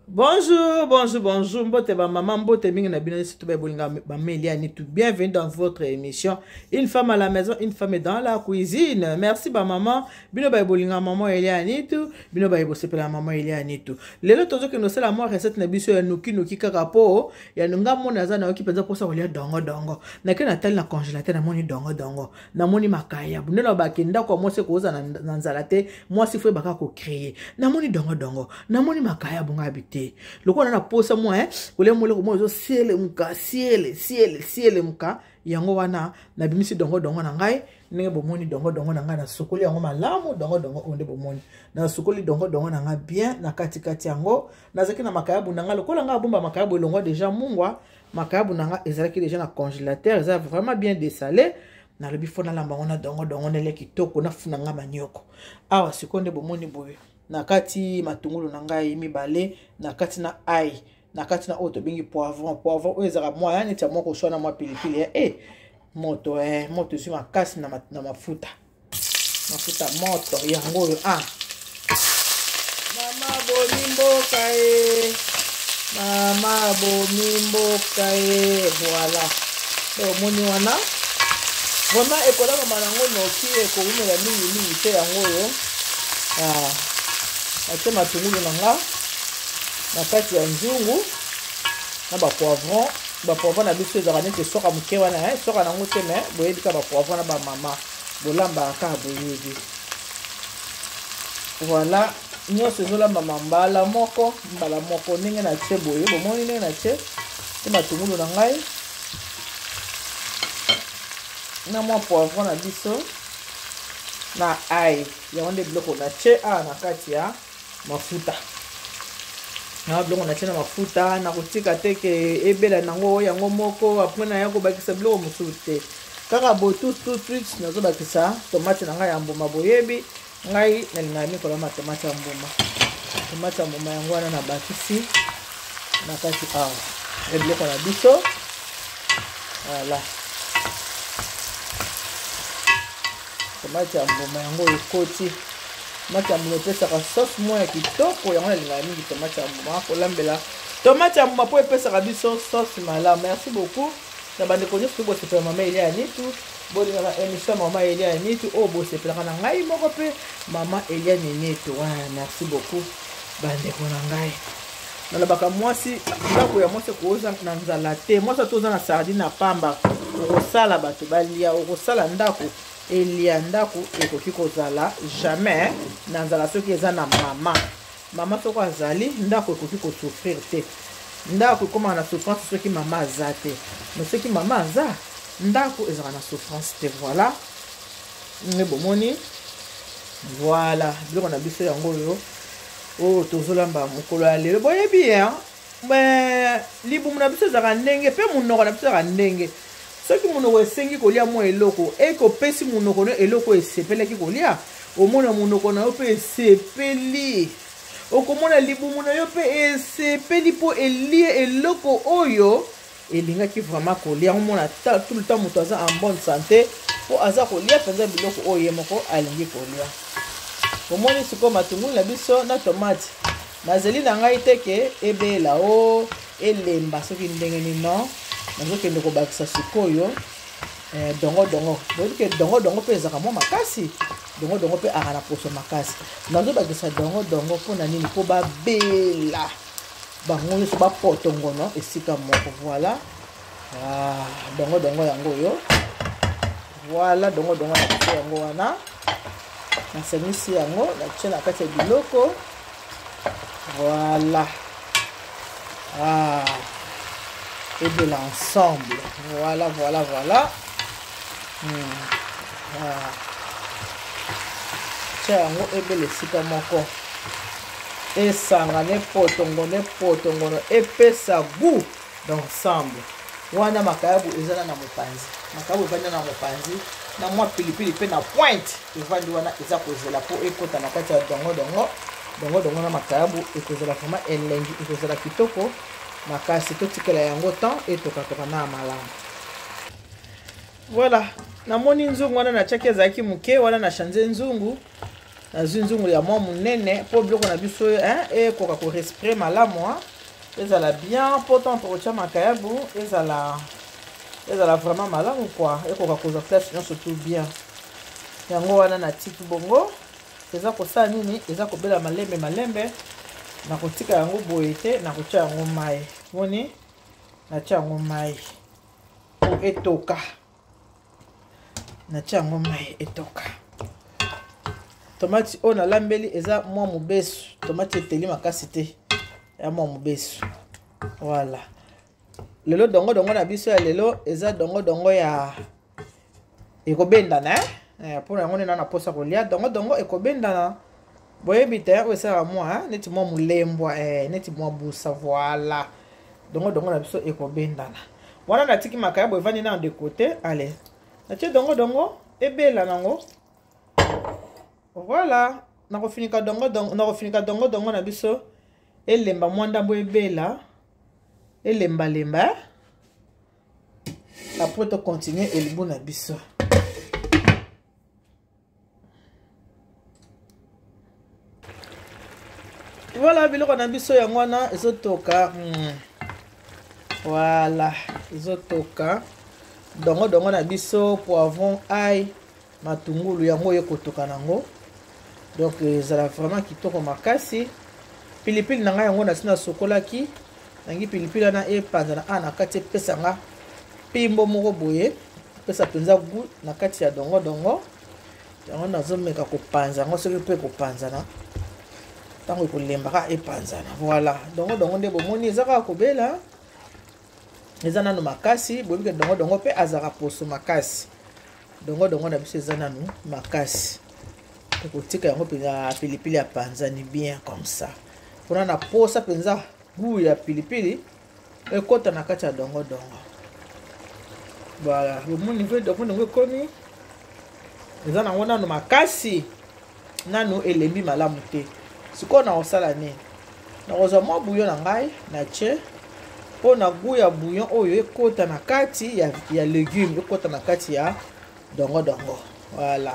Bonjour, bonjour, bonjour. Mbote ba maman, mbote mingi na bino surtout ba bolinga ba Meliani tout. Bienvenue dans votre émission. Une femme à la maison, une femme dans la cuisine. Merci ba maman. Bino ba bolinga maman Eliani tout. Bino ba bosepela maman Eliani tout. Lelo tozo ke nosala mwa recette na biso ya noki noki kaka po ya nga mona aza na yoki penza posa kolia dongo dongo. Na ke na tali na congélateur na moni dongo dongo. Namoni makayabu nde nalobaka ndako ya mwasi ekoza na nzala te. Mwasi fo ebaka kocreye. Namoni dongodongo, namoni makayabu, ngabi te lokola na posa mwa eh, kolia moleko mwa ezosielemuka siele siele sielemuka. Yango wana nabimisi dongodongo na ngai. Ndenge bomoni dongodongo na ngai, nasokoli yango malamu. Dongodongo oyo nde bomoni, nasokoli dongodongo na ngai bien na katikati yango. Nazalaki na makayabu na ngai, lokola ngai abomba makayabu elongwa deja mungwa. Makayabu na ngai ezalaki deja na congélateur, eza vraiment bien dessalé. Nalobi fo nalamba yango na dongodongo, nele kitoko, nafuna ngai manioko awa. Sikoyo nde bomoni boye, na kati matungulu na ngai mibale, na kati na ai, na kati na oyo tobengi poivron. Poivron oyo ezalaka mwa neti ya moko swa na mwa pilipili. E moto, e moto ezwi makasi na, na mafuta, mafuta moto yango oyo. Ah, mama bomi mboka e, mama bomi mboka e. Voilà, omoni wana vraiment ekolakama nango noki, ekowumela mingi mingi te. Yango oyo atie matungulu na nga na kati ya nzungu na bapoivron. Bapoivron na biso ezalaka neti esoka moke wana, esoka nango te, me boyebi kaka bapoivron na bamama bolambaka kaka, boyebi. Voilà, nyonso ezolambama mbala moko mbala moko. Ndenge natie boye, bomoni ndenge natie te matungulu na ngai na mwa poivron na biso na ai, yango nde biloko natie awa na kati ya mafuta. Na biloko natie na mafuta, nakotika te ke ebela nango yango moko. Après naya kobakisa biloko mosusu te, kaka boye tout tout suite nazobakisa tomate na ngai ya mbuma. Boyebi ngai nalingaka mingi kolamba tomate ya mbuma. Tomate ya mbuma yango wana nabakisi na kati awa ya biloko na biso. Voilà, tomate ya mbuma yango ekoti. Tomate ya mbuma epesaka sauce moko ya kitoko, yango nalingaka mingi tomate ya mbuma, kolambela tomate ya mbuma mpo epesaka biso sauce malamu. Merci beaucoup na bandeko nyonso mpe bosepela mama Elia Nitu, bolingaka émission mama Elia Nitu oyo, bosepelaka na ngai moko mpe mama Elia Nitu. Merci beaucoup bandeko na ngai. Nalobaka mwasi, ndako ya mwasi ekoza na nzala te. Mwasi ata oza na sardine na pamba, okosala bato balia, okosala ndako elia. Ndako ekoki kozala jamais na nzala soki eza na mama. Mama soko azali, ndako ekoki kosouffrir te. Ndako ekomaka na souffrance soki mama aza te, mais soki mama aza, ndako ezalaka na souffrance te. Voilà nde bomoni, voilà biloko na biso yango oyo oyo tozolamba mokolo ya lelo. Boyebi ye, libumu na biso ezalaka ndenge mpe monoko na biso ezalaka ndenge. Soki monoko esengi kolia mwa eloko, ekopesi monoko no eloko esepelaki kolia, omona monoko na yo mpe esepeli, okomona libumu na yo mpe esepeli mpo elie eloko oyo elingaki vraiment kolia. Omona tout le temps moto aza en bonne santé mpo aza kolia mpenza biloko oyo ye moko alingi kolia. Omoni sikoyo matungulu na biso na tomate, nazeli na ngai te ke ebela o elemba soki ndenge nini. Non, nazokende kobakisa sikoyo eh, dongo dongo. Boyebi ke dongo dongo mpe ezalaka mwa makasi, dongo dongo mpe aka na poso makasi. Nazobakisa dongo dongo mpona nini? Mpo babela bango nyonso, bapotongono esika moko. Voilà, ah, dongo dongo yango oyo. Voilà, dongo dongo na biso yango wana, nasangisi yango, natie na kati ya biloko. Voilà, ah, ebela ensemble. Voilà, voilà, voilà. Ah. Tia yango ebela esika moko, esangana, epotongono epotongono, epesa goût d'ensemble wana. Makayabu eza na mopanzi, makayabu evandi na mopanzi na mwa pilipili mpe na pointe evandi wana, eza kozela mpo ekota na kati ya dongo dongo. Dongo dongo na makayabu ekozala vraiment elengi, ekozala kitoko makasi. Totikela yango temps etokatoka na malamu. Voilà, namoni nzungu wana natiaki ezalaki moke wana, na change nzungu. Nazwi nzungu ya mwa monene mpo biloko na biso ekoka korespire malamu, ezala bien, mpo ntango tokotya makayabu ezala vraiment malamu quoi, ekoka kozwa place nyonso tout bien. Yango wana natiki bongo. Eza kosala nini? Eza kobela malembe malembe. Nakotika yango boye te, nakotia yango mai. Moni, natia yango mai po etoka. Natia yango mai etoka. Tomati oyo nalambeli eza mwa mobesu, tomati eteli makasi te, ya mwa mobesu. Voilà, lelo dongo dongo na biso ya lelo eza dongo dongo ya ekobendana, eh? Mpona yango nde na naposa kolia dongo dongo ekobendana. Boyebi te oyo esalaka mwa neti mwa molembwa, neti mwa busa. Voilà, dongo dongo na biso ekobendana wana. Natiki makayabo evandi na de côté. Allez, natie dongo dongo ebela nango. Voilà, nakofinika dongo dongo, nakofinika dongo dongo na biso elemba mwa ndambo, ebela elembalemba. Après tocontinue elubu na biso. Voilà, biloko na biso yango wana ezotoka. Voilà, ezotoka dongo dongo na biso, poivron, ail, matungulu, yango oyo ekotoka nango. Donc ezala vraiment kitoko makasi. Pilipili na ngai yango nasi nasokolaki nangi. Pilipili wana epanzana awa na kati, epesa nga pimbo moko boye, epesa mpenza goût na kati ya dongo dongo. Yango nazomeka kopanza yango, soki mpe ekopanzana ntango ekolembaka, epanzana. Voilà, dongo dongo nde bomoni eza kaka kobela, eza nanu makasi. Boyebi ke dongo dongo mpe azalaka poso makasi. Dongo dongo na biso eza nanu makasi, tokotika yango mpenza. Pilipili apanzani bien comme ça mpona na posa mpenza goût ya pilipili ekɔta na kati ya dongo dongo. Voilà, bomoni mpe dongo dongo ekomi, eza nango nanu makasi, nanu elembi malamu te. Sikoyo nakosala nini? Nakozwa mwa bouillon na ngai, natie mpo na goût ya bouillon oyo ekɔta na kati ya légume, ekɔta na kati ya dongo dongo. Voilà,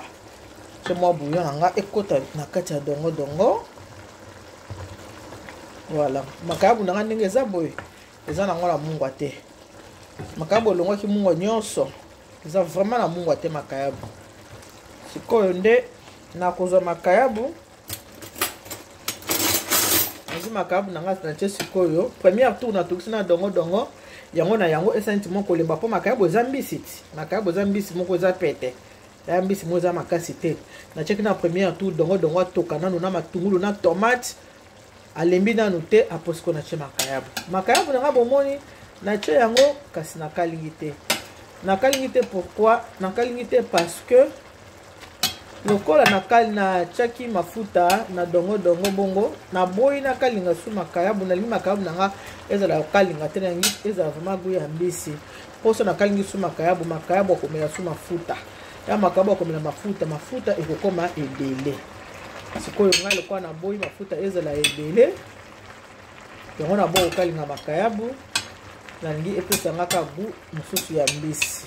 tie mwa bouillon na ngai ekɔta na kati ya dongo dongo. Voilà, makayabu na ngai ndenge eza boye, eza nango na mungwa te. Makayabu elongwaki mungwa nyonso, eza vraiment na mungwa te makayabu. Sikoyo nde nakozwa makayabu. Nazwi makayabu na ngai, natie. Sikoyo première tour natokisi na dongo dongo yango na yango, esali nti moko kolemba, mpo makayabu eza mbisi ti. Makayabu eza mbisi moko eza pete, ya mbisi moko eza makasi te. Natiaki na première tour dongo dongo atoka nanu na matungulu na tomate, alembi nanu te. Apo sikoyo natie makayabu. Makayabu na ngai bomoni, natie yango, kasi nakalingi te. Nakalingi te, pourquoi nakalingi te? Parce que lokola natiaki mafuta na dongo dongo bongo, naboyi nakalinga su makayabu. Nalingi makayabu na nga ezala kokalinga te, nalingi ezala vraiment goût ya mbisi. Mposo nakalingi su makayabu, makayabu akomela su mafuta ya makayabu, akomela mafuta, mafuta ekokoma ebele. Sikoyo ngai lokola naboyi mafuta ezala ebele, yango naboyi kokalinga makayabu. Nalingi epesa nga ka goût mosusu ya mbisi.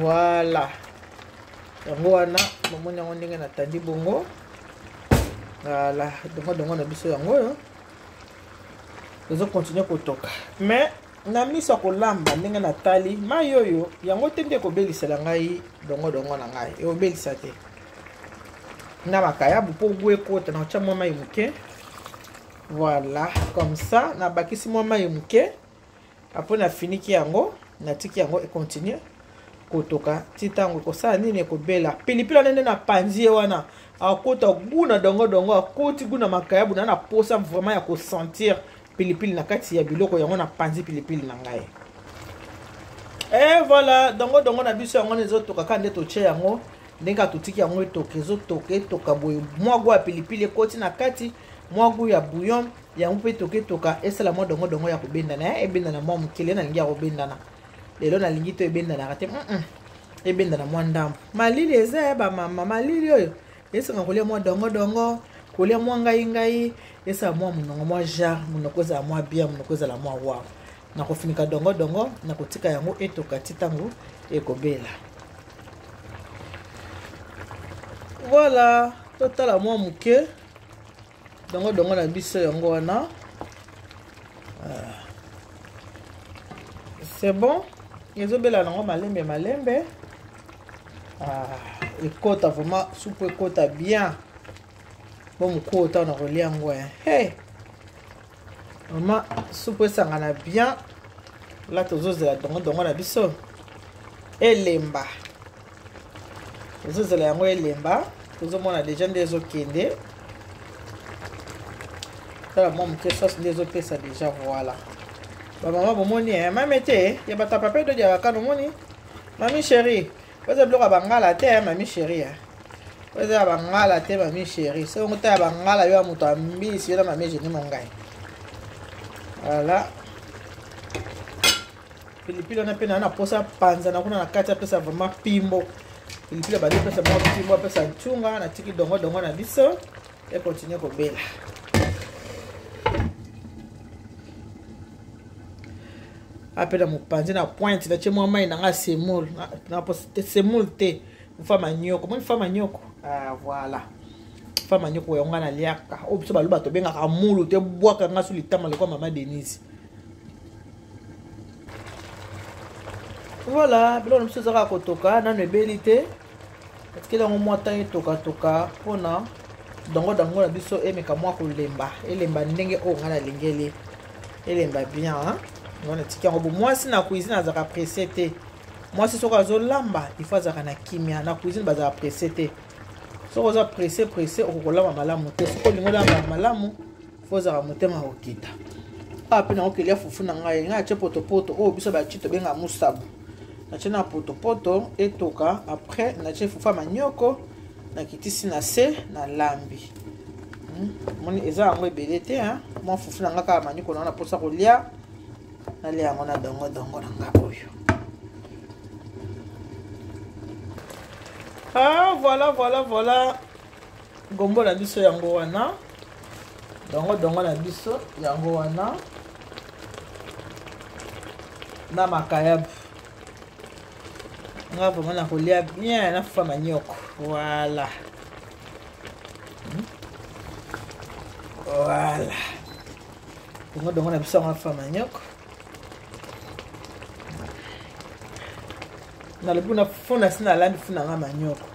Voilà, yango wana bomoni yango ndenge natandi bongo. Voilà, dongo dongo na biso yango oyo ezokontinue kotoka. Mais na miso ya kolamba, ndenge natali mai oyo, yango te nde ekobelisela ngai dongo dongo na ngai, ekobelisa te na makayabu. Mpo goût ekota, na kotya mwa mai moke. Voilà, comme ça nabakisi mwa mai moke. Après nafiniki yango, natiki yango econtinue kotoka ti ntango ekosala nini? Ekobela. Pilipili wana nde napanzi ye wana, akota goût na dongo dongo, akoti goût na makayabu. Na posa vraiment ya kosentir pilipili na kati ya biloko yango, napanzi pilipili na ngai. E voilà, dongo dongo na biso yango wana ezotoka kaka nde totie yango, ndenge kaka totiki yango etoka, ezotoka, etoka boye. Mwa goût ya pilipili ekoti na kati, mwa goût ya bouillon yango mpe etoka, etoka, esala mwa dongo dongo ya kobendana. Ebendana mwa mokili. Nalingi ya kobendana lelo, nalingi to ebendanaka te, Ebendana mwa ndambo. Malili eza ya bamama, malili oyo esanga kolia mwa dongo dongo, kolia mwa ngai ngai, esala mwa monongo, mwa genre monoko ezala mwa bien, monoko ezala mwa waw. Nakofinika dongo dongo, nakotika yango etoka ti ntango ekobela. Voilà, totala mwa moke dongo dongo na biso yango wana. C'est bon, ezobela nango malembe malembe. Ekota vraiment supu ekota bien. Bon mokolo ntango na kolia yango hey. Vraiment supu esangana bien. La tozozela dongo dongo na biso elemba, tozozela yango elemba, tozomona deja nde ezokende. Tala mwa moke sauce nde ezopesa deja. Voilà bamama, bomoni mame te ya bato ya papa edodi ya bakano. Omoni mami chérie, oza biloko ya bangala te. Mami chérie, oyo eza ya bangala te. Mami chérie, soki ngo ta ya bangala, yo ya moto ya mbisi, yo na mami Genie Mongai. Voilà, pilipili wana mpe na posa panza na kuna na kati, apesa vraiment pimbo. Pilipili abandi apesa mwa pimbo, apesa ntunga. Natiki dongo dongo na biso econtinue kobela. Ape na mopanzi na pointe natie mwa mai na nga semoule, semoule te, fa manioko. Moni fa manioko? Ah, voilà, fa manioko yango nga naliaka. Oyo biso baloba tobengaka mulu te. Bwaka nga so litama lokwa mama Denise. Voilà, biloko na biso ezaka kotoka, nano ebeli te. Atikeli yango mwa ntango etokatoka mpona dongo dongo na biso emeka mwa kolemba, elemba ndenge oyo ngai nalingeli elemba bien. Ngo natiki yango bo. Mwasi na cuisine azalaka pressé te. Mwasi soki azolamba, il faut azalaka na kimia. Na cuisine bazalaka pressé te. Soki oza pressé pressé, okokolamba malamu te. Soki olingi olamba malamu, faut ozalaka motema kokita. Awa mpe nakokelia fufu na ngai. Ngai atie potopoto oyo biso batie tobenga musabu. Natie na potopoto etoka, après natie fufu ya manioko, nakitisi na se, nalambi. Moni eza yango ebele te. Mwa fufu na nga kaka manioko na nga, naposa kolia, nalia yango na dongo dongo na nga oyo. Ah, voilà voilà voilà, gombo na biso yango wana, dongo dongo na biso yango wana na makayabu. Nga vraiment nakolia bien na fufu ya manioko. Voilà, voilà, dongo dongo na biso yango na fufu ya manioko. Nalobi na fufu na si nalambi fufu na nga manioko.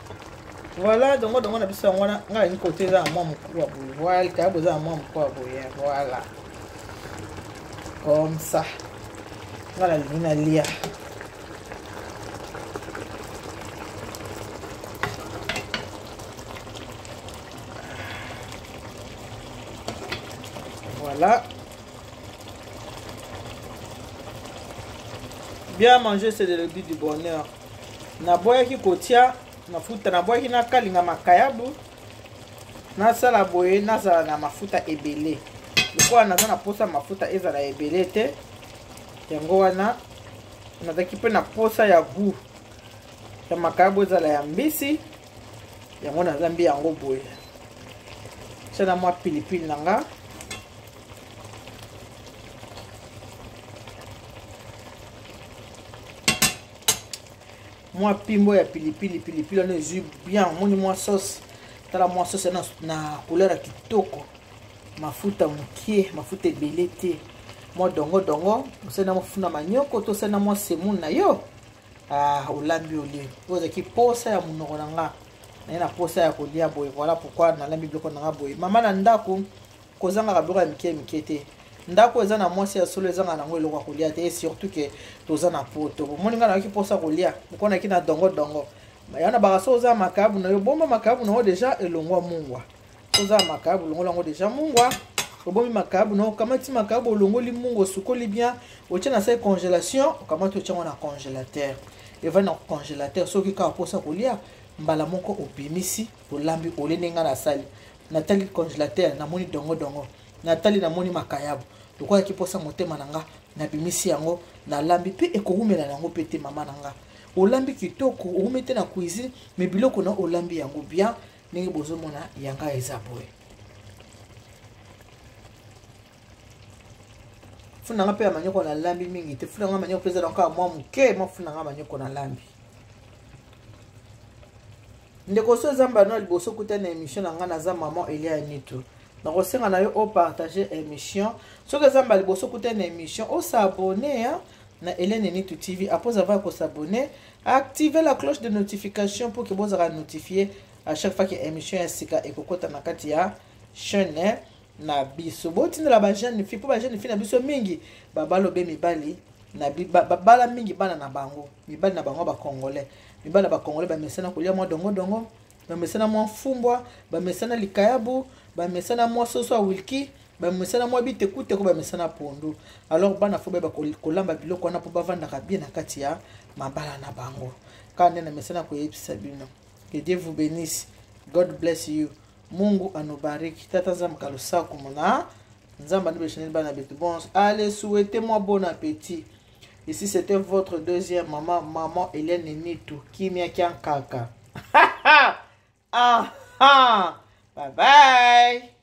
Voilà, dongo dongo na biso yango wana. Nga nalingi kote eza na mwa mokuwa boye. Voilà, likayabu eza na mwa mokuwa boye. Voilà, comme ça nga nalingi nalia. Voilà, bien manger, c'est le but du bonheur. Naboyaki kotia mafuta, naboyaki nakalinga makayabu, nasala boye, nazala na mafuta ebele. Lokola naza na posa mafuta ezala ebele te, yango wana nazalaki mpe na posa ya goût ya makayabu ezala ya mbisi, yango nazambi yango boye. Tia na mwa pilipili na nga. Mwa pimbo ya pilipili, pilipili wana ezwi bien. Omoni mwa sauce? Tala mwa sauce na couleur ya kitoko. Mafuta mokie, mafuta ebele te. Mwa dongo dongo, osali na mofuna manioko to osali na mwa semoule na yo. Ah, olambi, olie. Oyo ezalaki posa ya monoko na nga, naye na posa ya kolia boye. Voilà pourquoi nalambi biloko na nga boye. Mama na ndako kozangaka biloko ya mike mike te. Ndako eza na mwasi ya solo ezanga nango eloko ya kolia te, et surtout ke toza na poto. Bomoni ngai nayoki mposa kolia moko, naki na dongo dongo ya na baka. So oza makayabu na yo, bomba makayabu na yo deja elongwa mungwa. Oza makayabu, longola yango deja mungwa. Obomi makayabu na, okamati makayabu, olongoli mungwa, osukoli bien, otie na se congélation. Okamati, otie yango na congélateur, evandi na congélateur. Soki kaka mposa kolia, mbala moko obimisi, olambi, olie. Ndenge ngai nasali, natali congélateur, namoni dongo dongo, natali, namoni makayabu. Lokolaki mposa motema na nga, nabimisi yango, nalambi mpe ekowumela yango mpe te. Mama na nga, olambi kitoko, owumi te na cuisine, mais biloko na olambi yango bien. Ndenge bozomona yanga eza boye. Funa nga mpe ya manioko nalambi mingi te. Funa nga manioko mpe eza kaka mwa moke. Mwa funa nga manioko nalambi. Ndeko so eza mbano ya liboso kuta na émission na ngai, naza maman Elia Nitu. Nakosenga na yo opartage émission. Soki eza mbala liboso kuta na émission, osabonne na Hélène Nitu TV. Après avoir kosabonner, activer la cloche de notification pour que bozala notifié à chaque fois que émission ya sika ekokota na kati ya chaîne na biso. Botindela bajeune fille, mpo bajeune fille na biso mingi babalobe mibali na babala mingi bana na bango, mibali na bango bacongolais, mibali na bacongolais bamesana kolia mwa dongodongo, bamesana mwa mfumbwa, bamesana likayabu, bamesana mwa soso ya wilki, bamesana mwa bitekuteko, bamesana pondu. Alors bana fo bayeba kolamba biloko wana mpo bavandaka bien na kati ya mabala na bango. Kaka nde na mesana koyebisa bino. Que Dieu vous bénisse. God bless you. Mungu anubariki. Tata Nzambe kalusaku mona. Nzambe anubesheneli bana betu. Bon, allez, souhaitez-moi bon appétit. Ici, c'était votre deuxième maman, maman Hélène Nitu, Kimia Kiankaka. Ah, ah. Bye bye.